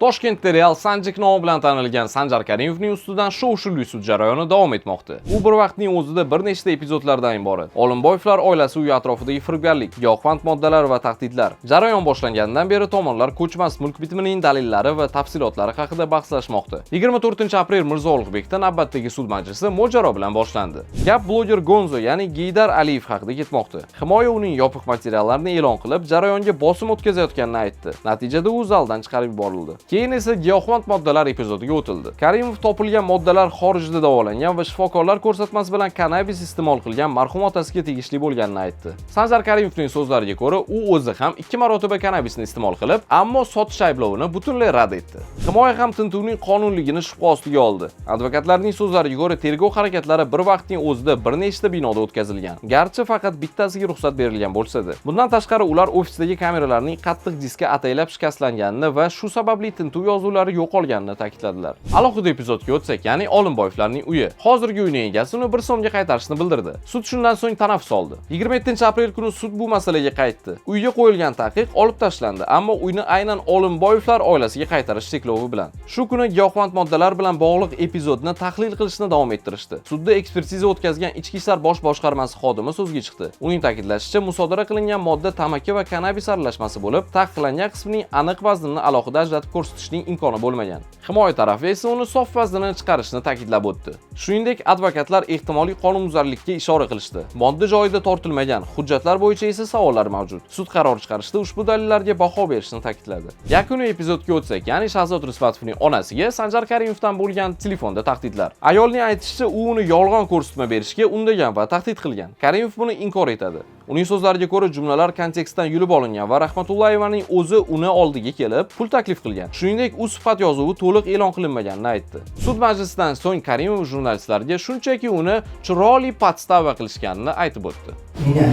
Toshkentda Real Sanjik nomi bilan tanilgan Sanjar Karimovning ustidan shov-shuvli sud jarayoni davom etmoqda. U bir vaqtning o'zida bir nechta epizodlardan iborat. Olimboyevlar oilasi uyi atrofidagi firibgarlik, giyohvand moddalar va tahdidlar. Jarayon boshlanganidan beri tomonlar ko'chmas mulk bitimining dalillari va tafsilotlari haqida bahslashmoqda. 24-aprel Mirzo Ulug'bekda navbatdagi sud majlisi mojaro bilan boshlandi. Gap bloger Gonzo, ya'ni Geydar Aliyev haqida ketmoqda. Himoya uning yopiq materiallarini e'lon qilib, jarayonga bosim o'tkazayotganini aytdi. Natijada u zaldan chiqarib yuborildi. Keyin esa giyohvand moddalar epizodiga o'tildi. Karimov topilgan moddalar xorijda davolangan va shifokorlar ko'rsatmasi bilan kannabis iste'mol qilgan marhum otasiga tegishli bo'lganini aytdi. Sanjar Karimovning so'zlariga ko'ra, u o'zi ham ikki marotaba kannabisni iste'mol qilib, ammo sotish ayblovini butunlay rad etdi. Himoya ham tintuvning qonunligini shubha ostiga oldi. Advokatlarning so'zlariga ko'ra, tergov harakatlari bir vaqtning o'zida bir nechta binoda o'tkazilgan. Garchi faqat bittasiga ruxsat berilgan bo'lsa-da. Bundan tashqari, ular ofisdagi kameralarning qattiq diski ataylab shikastlanganini va shu sababli tintuv yozuvlari yo'qolganini ta'kidladilar. Alohida epizodga o'tsak, ya'ni Olimboyevlarning uyi. Hozirgi uyning egasi uni 1 so'mga qaytarishni bildirdi. Sud shundan so'ng tanaffus oldi. 27-aprel kuni sud bu masalaga qaytdi. Uyga qo'yilgan taqiq olib tashlandi, ammo uyni aynan Olimboyevlar oilasiga qaytarish cheklovi bilan. Shu kuni giyohvand moddalar bilan bog'liq epizodni tahlil qilishni davom ettirishdi. Sudda ekspertiza o'tkazgan Ichki ishlar bosh boshqarmasi xodimi so'zga chiqdi. Uning ta'kidlashicha, musodara qilingan modda tamaki va kannabis aralashmasi bo'lib, taqiqlangan qismining aniq vaznini alohida ajratib ko'rsatishning imkoni bo'lmagan. Himoya tarafi esa uni sof vaznini chiqarishni ta'kidlab o'tdi. Shuningdek, advokatlar ehtimoliy qonunbuzarlikka ishora qilishdi. Modda joyida tortilmagan, hujjatlar bo'yicha esa savollar mavjud. Sud qaror chiqarishda ushbu dalillarga baho berishni ta'kidladi. Yakuniy epizodga o'tsak, ya'ni Shahzod Rispatovning onasiga Sanjar Karimovdan bo'lgan telefonda tahdidlar. Ayolning aytishicha, u uni yolg'on ko'rsatma berishga undagan va tahdid qilgan. Karimov buni inkor etadi. Uning so'zlariga ko'ra, jumlalar kontekstdan yulib olingan va Rahmatullayevaning o'zi uni oldiga kelib, pul taklif qilgan. Shuningdek, u suhbat yozuvi to'liq e'lon qilinmaganini aytdi. Sud majlisidan so'ng Karimov jurnalistlarga shunchaki uni chiroyli подстава qilishganini aytib o'tdi. Меня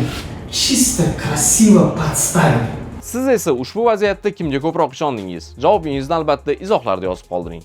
чисто красиво подставили. Siz esa ushbu vaziyatda kimga ko'proq ishondingiz? Javobingizni albatta izohlarda yozib qoldiring.